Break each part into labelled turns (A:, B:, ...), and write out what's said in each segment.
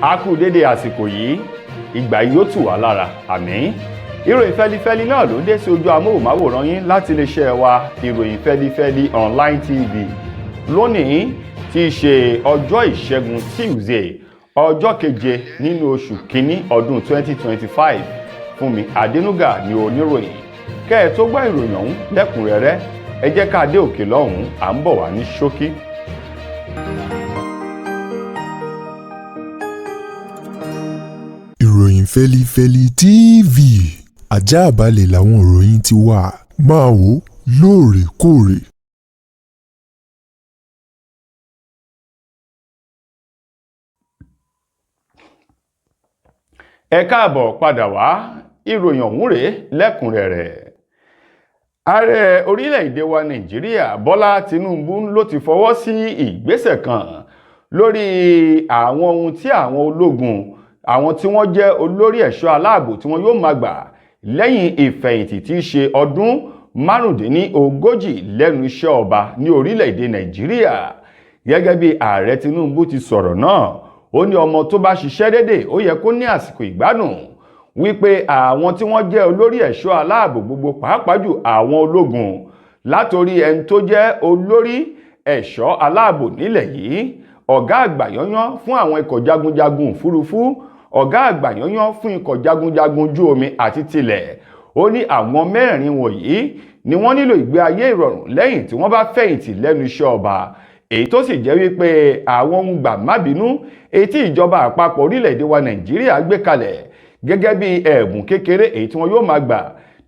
A: A kú dédé àsìkò yìí, ìgbà yóò tù wá lára, àmín. Ìròyìn fẹ́lifẹ́li náà ló dé sí ojú amóhùnmáwòrán yín láti iléeṣẹ́ wa, Ìròyìn Fẹ́lifẹ́li Online TV, lónìí tí í ṣe ọjọ́ Ìṣẹ́gun Tuesday, ọjọ́ keje nínú oṣù kínní ọdún 2025. Fúnmi Adénúgà ní oníròyìn. Kẹ́ ẹ tó gbọ́ ìròyìn ọ̀hún lẹ́kùnrẹ́rẹ́, ẹ jẹ́ ká dé òkè lọ́hùn-ún, à ń bọ̀ wá ní ṣókí.
B: Ìròyìn Fẹ́lifẹ́li TV, àjààbálẹ̀ làwọn ìròyìn ti wà, máa wò lóòrèkóòrè.
A: Ẹ káàbọ̀ padà wá, ìròyìn ọ̀hún rèé lẹ́kùnrẹ́rẹ́. Ààrẹ orílẹ̀-èdè wa Nàìjíríà Bọ́lá Tinubu ló ti fọwọ́ sí ìgbésẹ̀ kan lórí àwọn ohun tí àwọn ológun, àwọn tí wọ́n jẹ́ olórí ẹ̀ṣọ́ aláàbò, tí wọ́n yóò máa gbà lẹ́yìn ìfẹ̀yìntì tí í ṣe ọdún 35 lẹ́nu iṣẹ́ ọba ní orílẹ̀-èdè Nàìjíríà. Gẹ́gẹ́ bí ààrẹ Tinubu ti sọ̀rọ̀ náà, ó ní ọmọ tó bá ṣiṣẹ́ dédé, ó yẹ kó ní àsìkò ìgbádùn, wípé àwọn tí wọ́n jẹ́ olórí ẹ̀ṣọ́ aláàbò gbogbo, pàápàá jù àwọn ológun, látorí ẹni tó jẹ́ olórí ẹ̀ṣọ́ aláàbò nílẹ̀ yìí, ọ̀gá àgbà yányán fún àwọn ikọ̀ jagunjagun òfurufú, ọ̀gá àgbà yányán fún ikọ̀ jagunjagun ojú omi àti tilẹ̀, ó ní àwọn mẹ́rin wọ̀nyí ni wọ́n nílò ìgbé ayé ìrọ̀rùn lẹ́yìn tí wọ́n bá fẹ̀yìntì lẹ́nu iṣẹ́ ọba, èyí tó sì jẹ́ wípé àwọn ohun gbà má bínú èyí tí ìjọba àpapọ̀ orílẹ̀-èdè wa Nàìjíríà gbé kalẹ̀ gẹ́gẹ́ bí ẹ̀bùn kékeré èyí tí wọ́n yóò máa gbà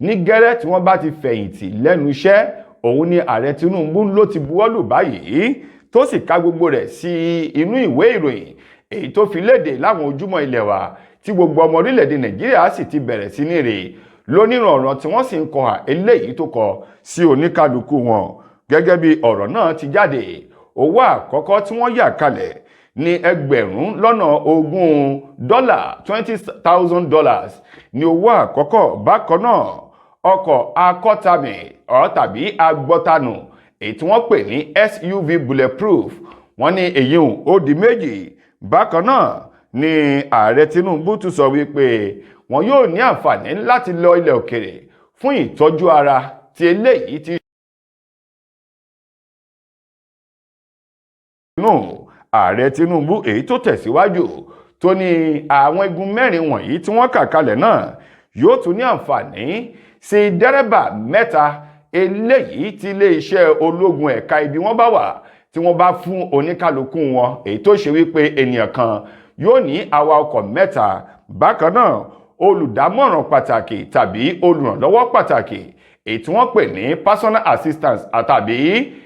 A: ní gẹ́rẹ́ tí wọ́n bá ti fẹ̀yìntì lẹ́nu iṣẹ́, òun ni ààrẹ Tinubu ló ti buwọ́lù báyìí, tó sì ka gbogbo rẹ̀ sí inú ìwé ìròyìn èyí tó fi léde láwọn ojúmọ́ ilẹ̀ wa, tí gbogbo ọmọ orílẹ̀-èdè Nàìjíríà sì ti bẹ̀rẹ̀ sí ní rè lónìrànràn, tí wọ́n sì ń kọ eléyìí tó kọ sí oníkálukú wọn. Gẹ́gẹ́ bí ọ̀rọ̀ náà ti jáde, owó àkọ́kọ́ tí wọ́n yà kalẹ̀ ní $20,000, $20,000 ní owó àkọ́kọ́. Bákan náà, ọkọ̀ akọ́tamì ọ̀ tàbí agbọ́tanù èyí tí wọ́n pè ní SUV bulletproof, wọ́n ní èyí ó di méjì. Bákan náà ni ààrẹ Tinubu tún sọ wípé wọn yóò ní àǹfààní láti lọ ilẹ̀ òkèrè fún ìtọ́jú ara tí eléyìí ti nù. Ààrẹ Tinubu èyí tó tẹ̀síwájú tó ní àwọn igun mẹ́rin wọ̀nyí tí wọ́n kà kalẹ̀ náà yóò tún ní àǹfààní sí dẹ́rẹ́bà mẹ́ta eléyìí tí iléeṣẹ́ ológun ẹ̀ka ibi wọ́n bá wà tí wọ́n bá fún oníkálukú wọn, èyí tó ṣe wípé ènìyàn kan yóò ní awakọ̀ mẹ́ta. Bákan náà, olùdámọ̀ràn pàtàkì tàbí olùrànlọ́wọ́ pàtàkì èyí tí wọ́n pè ní personal assistance tàbí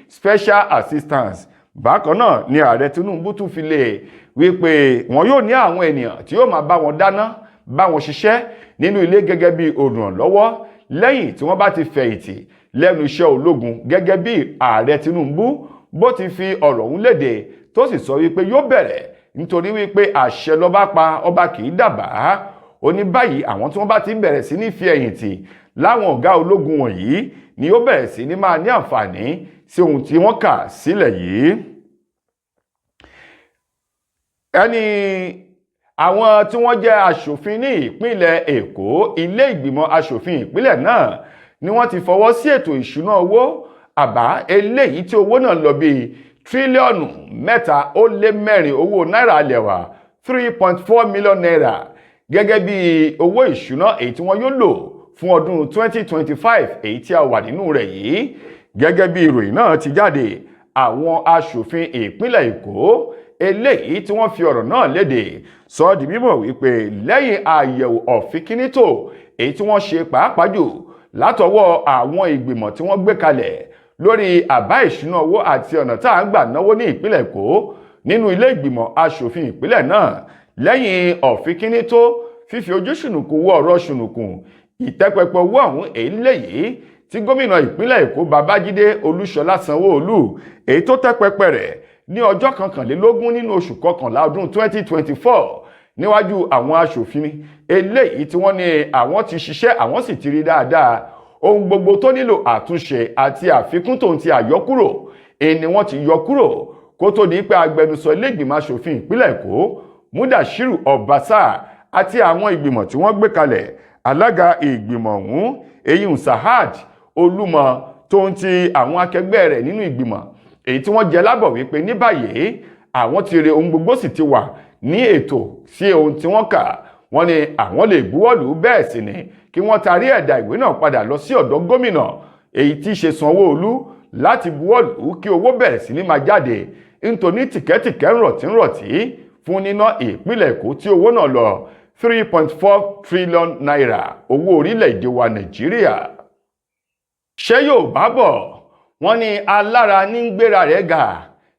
A: special assistance. Bákan náà ni ààrẹ Tinubu tún fi lè wípé wọn yóò ní àwọn ènìyàn tí yóò máa bá wọn dáná, bá wọn ṣiṣẹ́ nínú ilé gẹ́gẹ́ bí olùrànlọ́wọ́ lẹ́yìn tí wọ́n bá ti fẹ̀yìntì lẹ́nu iṣẹ́ ológun. Gẹ́gẹ́ bí ààrẹ Tinubu bó ti fi ọ̀rọ̀ ọ̀hún léde, tó sì sọ wípé yóò bẹ̀rẹ̀, nítorí wípé àṣẹ lọ́ba pa, ọba kì í dàbàá. Ó ní báyìí, àwọn tí wọ́n bá ti bẹ̀rẹ̀ sí ní fi ẹ̀yìntì láwọn ọ̀gá ológun wọ̀nyí ni ó bẹ̀rẹ̀ sí ní máa ní àǹfààní sí ohun tí wọ́n kà sílẹ̀ yìí. Ẹni àwọn tí wọ́n jẹ́ aṣòfin ní ìpínlẹ̀ Èkó, ilé ìgbìmọ̀ aṣòfin ìpínlẹ̀ náà ni wọ́n ti fọwọ́ sí ètò ìṣúná owó àbá eléyìí tí owó náà lọ bíi 3.4 tírílíọ̀nù owó náírà lẹ̀wà, 3.4 million naira, gẹ́gẹ́ bí owó ìṣúná èyí tí wọ́n yóò lò fún ọdún 2025 èyí tí a wà nínú rẹ̀ yìí. Gẹ́gẹ́ bí ìròyìn náà ti jáde, àwọn aṣòfin ìpínlẹ̀ Èkó eléyìí tí wọ́n fi ọ̀rọ̀ náà léde sọ ọ́ di mímọ̀ wípé lẹ́yìn àyẹ̀wò ọ̀fínkínítò èyí tí wọ́n ṣe, pàápàá jù látọwọ́ àwọn ìgbìmọ̀ tí wọ́n gbé kalẹ̀ lórí àbá ìṣúná owó àti ọ̀nà tá à ń gbà náwó ní ìpínlẹ̀ Èkó nínú ilé ìgbìmọ̀ aṣòfin ìpínlẹ̀ náà, lẹ́yìn ọ̀fínkínító, fífi ojú ṣùnùkùn wo ọ̀rọ̀ ṣùnùkùn, ìtẹ́pẹpẹ owó ọ̀hún eléyìí tí gómìnà ìpínlẹ̀ Èkó Babájídé Olúṣọlá Sanwó-Olú èyí tó tẹ́pẹpẹ rẹ̀ ní ọjọ́ 21 nínú oṣù kọkànlá ọdún 2024 níwájú àwọn aṣòfin eléyìí tí wọ́n ní àwọn ti ṣiṣẹ́, àwọn sì ti rí dáadáa ohun gbogbo tó nílò àtúnṣe àti àfikún tòun ti àyọkúrò èyí ni wọ́n ti yọ kúrò, kó tó di pé agbẹnusọ ilé ìgbìmọ̀ aṣòfin ìpínlẹ̀ Èkó Mudashiru Obasa àti àwọn ìgbìmọ̀ tí wọ́n gbé kalẹ̀. Alága ìgbìmọ̀ ọ̀hún, eyín Sahad Olúmọ, tó ń ti àwọn akẹgbẹ́ rẹ̀ nínú ìgbìmọ̀ èyí tí wọ́n jẹ lábọ̀ wípé ní báyìí àwọn ti rí ohun gbogbo sì ti wà ní ètò sí ohun tí wọ́n kà. Wọ́n ní àwọn lè buwọ́lù, bẹ́ẹ̀ sì ni kí wọ́n tarí ẹ̀dà ìwé náà padà lọ sí ọ̀dọ̀ gómìnà, èyí tí í ṣe Sanwó-Olú, láti buwọ́lù kí owó bẹ̀rẹ̀ sí ní máa jáde, nítorí tìkẹ́tìkẹ́ ń rọ̀tí ń rọ̀tí fún níná ìpínlẹ̀ Èkó tí owó náà lọ ₦3.4 trillion owó orílẹ̀-èdè wa Nàìjíríà. Ṣé yóò bá bọ̀, wọ́n ní alára ní ń gbéra rẹ̀ ga.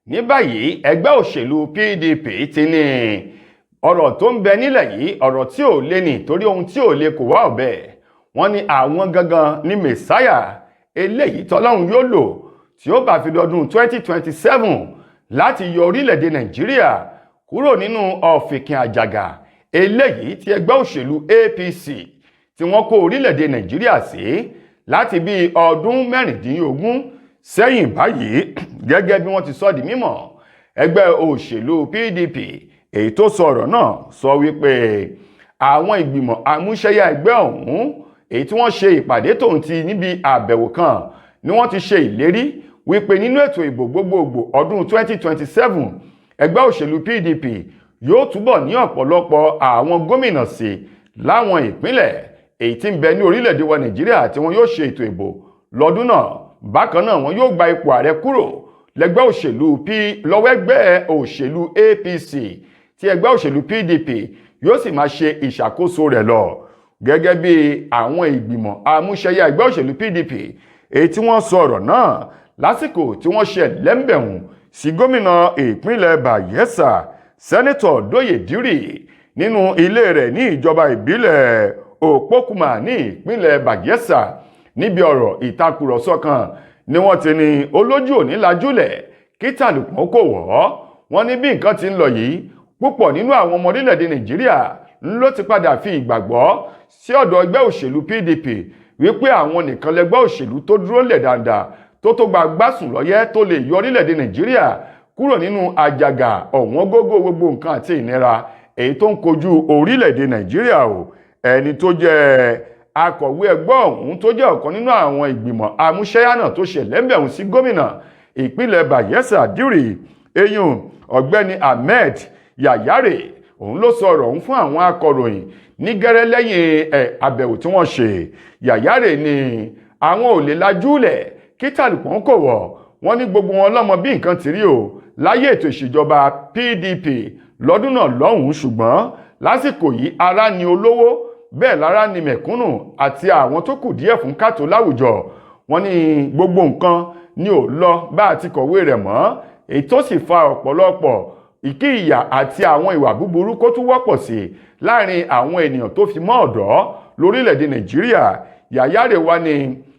A: Ní báyìí, ẹgbẹ́ òṣèlú PDP ti ní ọ̀rọ̀ tó ń bẹ nílẹ̀ yìí, ọ̀rọ̀ tí ò lé ní, torí ohun tí ò lè kò wá ọ̀bẹ. Wọ́n ní àwọn gangan ní mẹ̀sáyà eléyìí tọ́lọ́run yóò lò tí ó bá fi dọdún 2027 láti yọ orílẹ̀-èdè Nàìjíríà kúrò nínú ọ̀fìnkìn àjàgà eléyìí tí ẹgbẹ́ òṣèlú APC tí wọ́n kó orílẹ̀-èdè Nàìjíríà sí láti bí ọdún 16 sẹ́yìn báyìí. Gẹ́gẹ́ bí wọ́n ti sọ di mímọ̀, ẹgbẹ́ òṣèlú PDP èyí tó sọ ọ̀rọ̀ náà sọ wípé àwọn ìgbìmọ̀ àmúṣẹ́yà ẹgbẹ́ ọ̀hún, èyí tí wọ́n ṣe ìpàdé tòun ti níbi àbẹ̀wò kan, ni wọ́n ti ṣe ìlérí wípé nínú ètò ìbò gbogbogbò ọdún 2027, ẹgbẹ́ òṣèlú PDP yóò túbọ̀ ní ọ̀pọ̀lọpọ̀ àwọn gómìnà sí láwọn ìpínlẹ̀ èyí tí ń bẹ ní orílẹ̀-èdè wa Nàìjíríà tí wọ́n yóò ṣe ètò ìbò lọ́dún náà. Bákan náà, wọn yóò gba ipò ààrẹ kúrò lẹ́gbẹ́ òṣèlú P lọ́wọ́ ẹgbẹ́ òṣèlú APC, tí ẹgbẹ́ òṣèlú PDP yóò sì máa ṣe ìṣàkóso rẹ̀ lọ. Gẹ́gẹ́ bí àwọn ìgbìmọ̀ àmúṣẹyà ẹgbẹ́ òṣèlú PDP èyí tí wọ́n sọ ọ̀rọ̀ náà lásìkò tí wọ́n ṣe lẹ́ńbẹ̀hùn sí gómìnà ìpínlẹ̀ Bayelsa, Sẹ́nẹ́tọ̀ Dóyè Dírì, nínú ilé rẹ̀ ní ìjọba ìbílẹ̀ Òpókùmà ní ìpínlẹ̀ Bayelsa, níbi ọ̀rọ̀ ìtakùrọ̀sọ kan ni wọ́n ti ní olójú òní lajúlẹ̀ kí tàlùpọ̀n kò wọ́. Wọ́n ní bí nǹkan ti ń lọ yìí, púpọ̀ nínú àwọn ọmọ orílẹ̀-èdè Nàìjíríà ló ti padà fi ìgbàgbọ́ sí ọ̀dọ̀ ẹgbẹ́ òṣèlú PDP wípé àwọn nìkan lẹgbẹ́ òṣèlú tó dúró lẹ̀ dáadáa, tó gba gbásùn lọ́yẹ́, tó lè yọ orílẹ̀-èdè Nàìjíríà kúrò nínú àjàgà ọ̀wọ́n gógó gbogbo nǹkan àti ìnira èyí tó ń kojú orílẹ̀-èdè Nàìjíríà o. Ẹni tó jẹ́ akọ̀wé ẹgbẹ́ ọ̀hún, tó jẹ́ ọ̀kan nínú àwọn ìgbìmọ̀ amúṣẹ́yá náà tó ṣe lẹ́ńbẹ̀hún sí gómìnà ìpínlẹ̀ Bayelsa Dírì, eyín ọ̀gbẹ́ni Ahmed Yayare, òun ló sọ ọ̀rọ̀ ọ̀hún fún àwọn akọ̀ròyìn ní gẹ́rẹ́ lẹ́yìn ẹ̀ àbẹ̀wò tí wọ́n ṣe. Yayare ni àwọn ò lè lajúlẹ̀ kí tàlùpọ̀n kò wọ̀. Wọ́n ní gbogbo wọn lọ́mọ bí nǹkan ti rí o láyé ètò ìṣèjọba PDP lọ́dún náà lọ́hùn-ún, ṣùgbọ́n lásìkò yìí, ara ni olówó, bẹ́ẹ̀ lára ni mẹ̀kúnnù àti àwọn tó kù díẹ̀ fún kàtó láwùjọ. Wọ́n ní gbogbo nǹkan ni ò lọ bá a ti kọ̀wé rẹ̀ mọ́, èyí tó sì fa ọ̀pọ̀lọpọ̀ ìkí ìyà àti àwọn ìwà búburú kó tún wọ́pọ̀ sí láàrin àwọn ènìyàn tó fi mọ́ ọ̀dọ́ lórílẹ̀‐èdè Nàìjíríà. Yàyàrè wa ni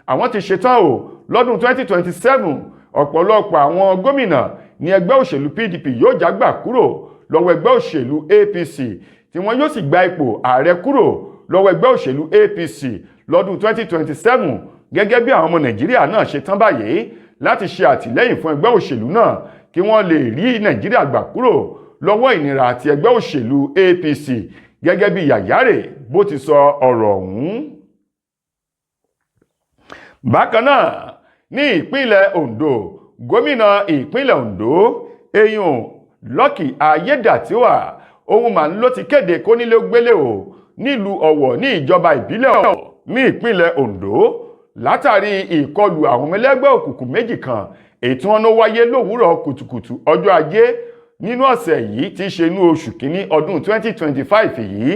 A: àwọn ti ṣetán o, lọ́dún 2027, ọ̀pọ̀lọpọ̀ àwọn gómìnà ní ẹgbẹ́ òṣèlú PDP yóò jágbà kúrò lọ́wọ́ ẹgbẹ́ òṣèlú APC, tí wọ́n yóò sì gba ipò ààrẹ kúrò lọ́wọ́ ẹgbẹ́ òṣèlú APC lọ́dún 2027, gẹ́gẹ́ bí àwọn ọmọ Nàìjíríà náà ṣe tán báyìí láti ṣe àtìlẹ́yìn fún ẹgbẹ́ òṣèlú náà kí wọ́n lè rí Nàìjíríà gbà kúrò lọ́wọ́ ìnira àti ẹgbẹ́ òṣèlú APC, gẹ́gẹ́ bí Yàyàrè bó ti sọ ọ̀rọ̀ ọ̀hún. Bákan náà, ní ìpínlẹ̀ Ondo, gómìnà ìpínlẹ̀ Ondo, eyín Lucky Ayédàtiwà, ohun màá ló ti kéde kónílé gbélé o nílùú Ọ̀wọ̀ ní ìjọba ìbílẹ̀ Ọ̀wọ̀ ní ìpínlẹ̀ Ondo, látàrí ìkọlù àwọn ọmọ ẹlẹ́gbẹ́ òkùnkùn méjì kan èyí tí wọ́n ló wáyé lówùúrọ̀ kùtùkùtù ọjọ́ Ajé nínú ọ̀sẹ̀ yìí, tí í ṣe inú oṣù kínní ọdún 2025 yìí.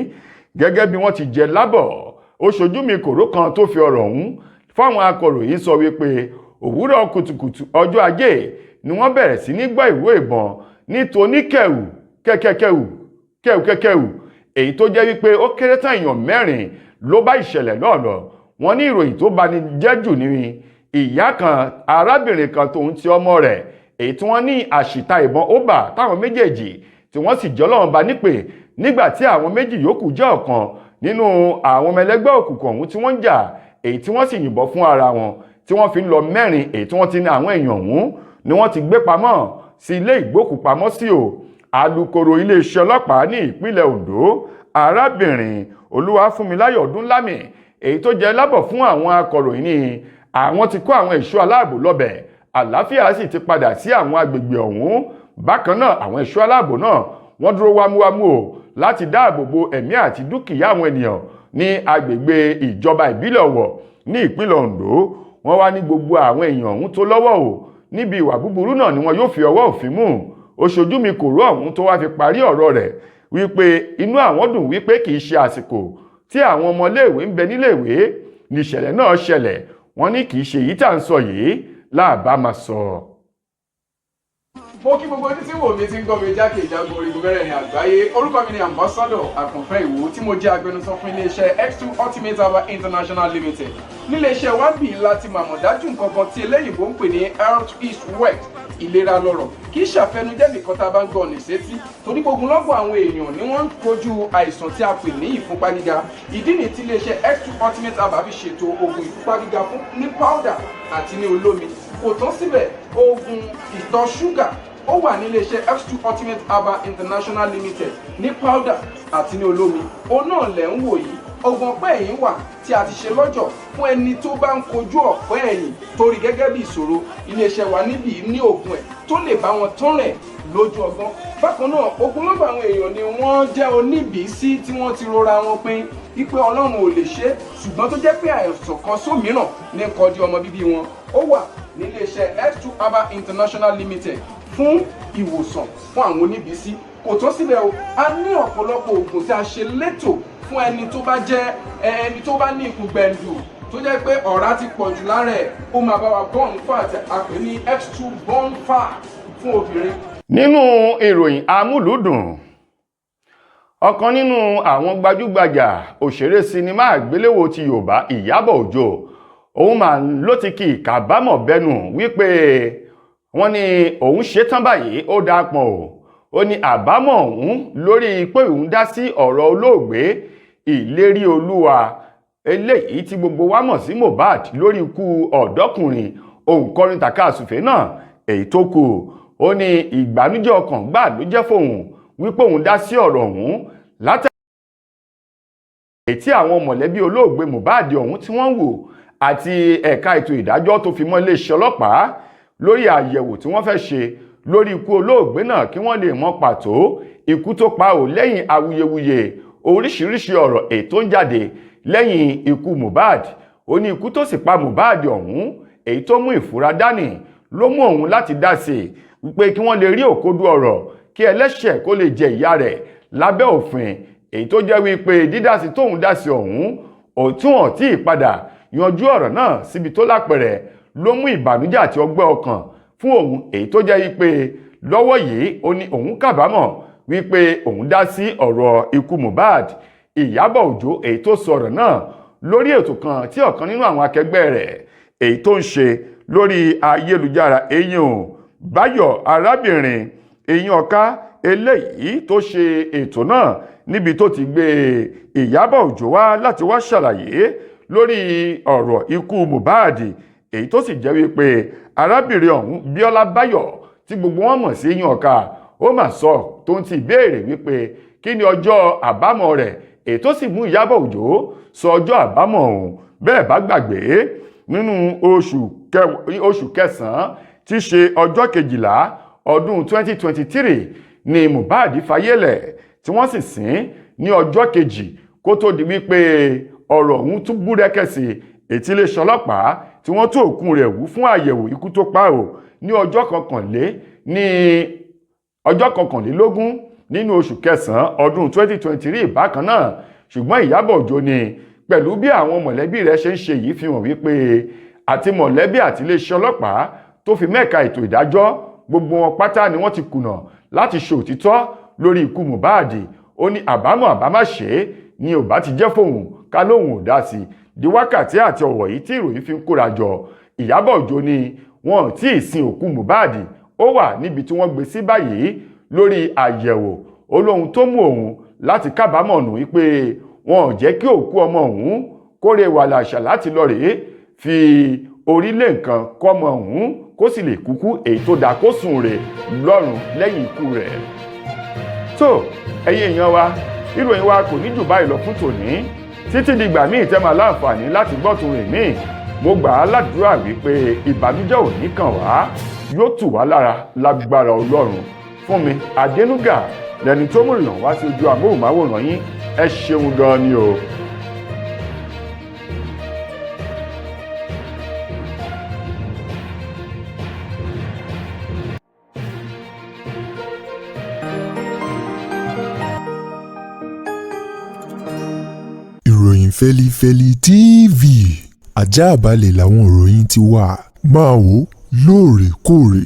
A: Gẹ́gẹ́ bí wọ́n ti jẹ lábọ̀, ó ṣojú mi kòró kan tó fi ọ̀rọ̀ ọ̀hún fáwọn akọ̀ròyìn sọ wípé òwúrọ̀ kùtùkùtù ọjọ́ Ajé ni wọ́n bẹ̀rẹ̀ sí ní gbọ́ ìró ìbọn ní toníkẹ̀wù kẹ̀kẹ̀kẹ̀wù kẹ̀wùkẹ̀kẹ̀wù, èyí tó jẹ́ wípé ó kéré tán èèyàn mẹ́rin ló bá ìṣẹ̀lẹ̀ náà lọ. Wọ́n ní ìròyìn tó bani jẹ́ jù ní ìyá kan, arábìnrin kan tóun ti ọmọ rẹ̀, èyí tí wọ́n ní àṣìta ìbọn ó bà, táwọn méjèèjì tí wọ́n sì jọ́ lọ́wọ́n ba nípè, nígbà tí àwọn méjì yòókù jẹ́ ọ̀kan nínú àwọn ọmọ ẹlẹ́gbẹ́ òkùnkùn ọ̀hún tí wọ́n ń jà, èyí tí wọ́n sì yìnbọn fún ara wọn tí wọ́n fi ń lọ mẹ́rin, èyí tí wọ́n ti ní àwọn èèyàn ọ̀hún ni wọ́n ti gbé pamọ́ sí ilé ìgbókùpamọ́sí o. Alukoro iléeṣẹ́ ọlọ́pàá ní ìpínlẹ̀ Ondo, arábìnrin Olúwafúnmiláyọ̀ Ọdúnlámì, èyí tó jẹ́ lábọ̀ fún àwọn akọ̀ròyìn, ní àwọn ti kó àwọn ẹ̀ṣọ́ aláàbò lọ́bẹ̀, àlàáfíà sì ti padà sí àwọn agbègbè ọ̀hún. Bákan náà, àwọn ẹ̀ṣọ́ aláàbò náà wọ́n dúró wámúwámú o láti dáàbò bo ẹ̀mí àti dúkìá àwọn ènìyàn ní agbègbè ìjọba ìbílẹ̀ Ọ̀wọ̀ ní ìpínlẹ̀ Ondo. Wọ́n wá ní gbogbo àwọn èèyàn ọ̀hún tó lọ́wọ́ o níbi ìwà búburú náà ni wọn yóò fi ọwọ́ òfin mú. Oṣojú mi kò ró ọ̀hún tó wá fi parí ọ̀rọ̀ rẹ̀ wípé inú àwọn dùn wípé kì í ṣe àsìkò tí àwọn ọmọléèwé ń bẹ níléèwé níṣẹ̀lẹ̀ náà ṣẹlẹ̀. Wọ́n ní kì í ṣe èyí tá à ń sọ yìí láàbá máa sọ.
C: Mo kí gbogbo ojú tí wò mí, tí ń gbọ́ mi jákèjádò orígun mẹ́rẹ̀ẹ̀rin àgbáyé. Orúkọ mi ni Ambassador Àkànfẹ́ Ìwò, tí mo jẹ́ agbẹnusọ fún iléeṣẹ́ X2 Ultimate Herbal International Limited. Níléeṣẹ́ wa bí láti màmọ̀ dájú nǹkan kan tí eléyìnbó ń pè ní health is wealth, ìlera lọ́rọ̀. Kì í ṣàfẹnujẹ́ nìkan tá a bá ń gbọ́ ní sétí, torí gbogbo lọ́gbọ̀n àwọn èèyàn ni wọ́n ń kojú àìsàn tí a pè ní ìfúnpá gíga. Ìdí nìyí tí iléeṣẹ́ X2 Ultimate Herbal fi ṣètò oògùn ìfúnpá gíga fún ní powder àti ní olómi. Kò tán síbẹ̀, oògùn ìtọ̀ ṣúgà ó wà ní iléeṣẹ́ X2 Ultimate Herbal International Limited ní powder àti ní olómi. Òun náà lẹ̀ ń wò yìí. Oògùn ọ̀pẹ́ ẹ̀yìn wà tí a ti ṣe lọ́jọ̀ fún ẹni tó bá ń kojú ọ̀pẹ́ ẹ̀yìn torí gẹ́gẹ́ bí ìṣòro. Iléeṣẹ́ wa níbí ní oògùn ẹ̀ tó lè bá wọn tán rẹ̀ lójú ọgbọ́n. Bákan náà, ogunlọ́gọ̀ àwọn èèyàn ni wọ́n jẹ́ oníbìísí tí wọ́n ti rora wọn pin wípé Ọlọ́run ò lè ṣe é, ṣùgbọ́n tó jẹ́ pé àìsàn kan sómìíràn ní kọjú ọmọ bíbí wọn. Ó wà níléeṣẹ́ X2 Herbal International Limited fún ìwòsàn fún àwọn oníbìísí. Kò tó síbẹ̀ o, a ní ọ̀pọ̀lọpọ̀ oògùn tí a ṣe létò fún ẹni tó bá jẹ́ ẹni tó bá ní ikùn gbẹ̀ǹdù, tó jẹ́ pé ọ̀rá ti pọ̀ jù lára ẹ̀. Ó máa bá wa burn fat, a pè ní X2 burn fat fún obìnrin.
A: Nínú ìròyìn amúlùúdùn, ọ̀kan nínú àwọn gbajúgbajà òṣèré sinimá àgbéléwò ti Yorùbá, Ìyábọ̀ Òjó, òun mà ló ti kí ìkàbámọ̀ bẹnu wípé wọ́n ní òun ṣetán báyìí, ó dáa pọ̀n o. Ó ní àbámọ̀ òun lórí pé òun dá sí ọ̀rọ̀ olóògbé Ìlérí Olúwa, eléyìí tí gbogbo wa mọ̀ sí Mohbad, lórí ikú ọ̀dọ́kùnrin òǹkọrin tàkasúfè náà èyí tó kù. Ó ní ìbànújẹ́ ọkàn gbà ló jẹ́ fóun wípé òun dá sí ọ̀rọ̀ ọ̀hún látàrí tí àwọn mọ̀lẹ́bí olóògbé Mohbad ọ̀hún tí wọ́n wò àti ẹ̀ka ètò ìdájọ́ tó fi mọ́ iléeṣẹ́ ọlọ́pàá lórí àyẹ̀wò tí wọ́n fẹ́ ṣe lórí ikú olóògbé náà, kí wọ́n lè mọ pàtó ikú tó pa ò, lẹ́yìn awuyewuye oríṣiríṣi ọ̀rọ̀ èyí tó ń jáde lẹ́yìn ikú Mohbad. Ó ní ikú tó sì pa Mohbad ọ̀hún, èyí tó mú ìfura dání, ló mú òun láti dá sí i wípé kí wọ́n lè rí òkodo ọ̀rọ̀, kí ẹlẹ́ṣẹ̀ kó lè jẹ ìyà rẹ̀ lábẹ́ òfin, èyí tó jẹ́ wípé dídásí tóun dásí ọ̀hún òtún tí ìpadà yanjú ọ̀rọ̀ náà síbi tó lápẹ̀rẹ̀ ló mú ìbànújẹ́ àti ọgbẹ́ ọkàn fún òun, èyí tó jẹ́ wípé lọ́wọ́ yìí, ó ní òun kábàámọ̀ wípé òun dá sí ọ̀rọ̀ ikú Mohbad. Ìyábọ̀ Òjó, èyí tó sọ̀rọ̀ náà lórí ètò kan tí ọ̀kan nínú àwọn akẹgbẹ́ rẹ̀ èyí tó ń ṣe lórí ayélujára, eyín o Báyọ̀ arábìnrin eyín ọ̀ká, eléyìí tó ṣe ètò náà níbi tó ti gbé Ìyábọ̀ Òjó wá láti wá ṣàlàyé lórí ọ̀rọ̀ ikú Mohbad, èyí tó sì jẹ́ wípé arábìnrin ọ̀hún, Bíọ́lá Báyọ̀, tí gbogbo wọn mọ̀ sí eyín ọ̀ka, ó mà sọ tó ń ti béèrè wípé kí ni ọjọ́ àbámọ̀ rẹ̀, èyí tó sì mú Ìyábọ̀ Òjó sọ ọjọ́ àbámọ̀ ọ̀hún. Bẹ́ẹ̀ bá gbàgbé, nínú oṣù kẹsàn-án, tí í ṣe ọjọ́ 12 ọdún 2023 ni Mohbad fayélẹ̀, tí wọ́n sì sìn ní ọjọ́ kejì, kó tó di wípé ọ̀rọ̀ ọ̀hún tún búrẹ́kẹ̀ sí ètí iléeṣẹ́ ọlọ́pàá tí wọ́n tó òkú rẹ̀ wú fún àyẹ̀wò ikú tó pa ò ní ọjọ́ kọkànlé ní ọjọ́ 21 nínú oṣù kẹsàn-án ọdún 2023 bákan náà. Ṣùgbọ́n Ìyábọ̀ Òjó ni pẹ̀lú bí àwọn mọ̀lẹ́bí rẹ̀ ṣe ń ṣe yìí fi hàn wípé àti mọ̀lẹ́bí àti iléeṣẹ́ ọlọ́pàá tó fi mẹ́ka ètò ìdájọ́, gbogbo wọn pátá ni wọ́n ti kùnà láti ṣe òtítọ́ lórí ikú Mohbad. Ó ní àbámọ̀ àbámáṣe ni ò bá ti jẹ́ fóun ká lóun ò dá sí. Di wákàtí àti ọ̀wọ̀ yìí tí ìròyìn fi ń kóra jọ, Ìyábọ̀ Òjó ni wọn ò tí ì sin òkú Mohbad, ó wà níbi tí wọ́n gbé sí báyìí lórí àyẹ̀wò. Ó lóhun tó mú òun láti kábàámọ̀ nù wípé wọn ò jẹ́ kí òkú ọmọ òun kórè wàhálà àṣà láti lọ rèé fi orílẹ̀ nǹkan kọ́mọ òun kó sì lè kúkú èyí tó dáa, kó sùn rè lọ́rùn lẹ́yìn ikú rẹ̀. Tó ẹ̀yin èèyàn wa, ìròyìn wa kò ní jù báyìí lọ fún tòní. Títí dìgbà míì tẹ́ máa láǹfààní láti gbọ́ tún rìn míì, mo gbà á ládùúrà wípé ìbànújẹ́ ò ní kàn wá, yóò tù wá lára lágbára Ọlọ́run. Fún mi Adénúgà lẹni tó mú ìrìnà wá sí ojú amóhùnmáwòrán yín. Ẹ ṣeun gan ni o.
B: Ìròyìn Fẹ́lifẹ́li TV, ajáàbalẹ̀ làwọn ìròyìn ti wà. Máa wò lóòrèkóòrè.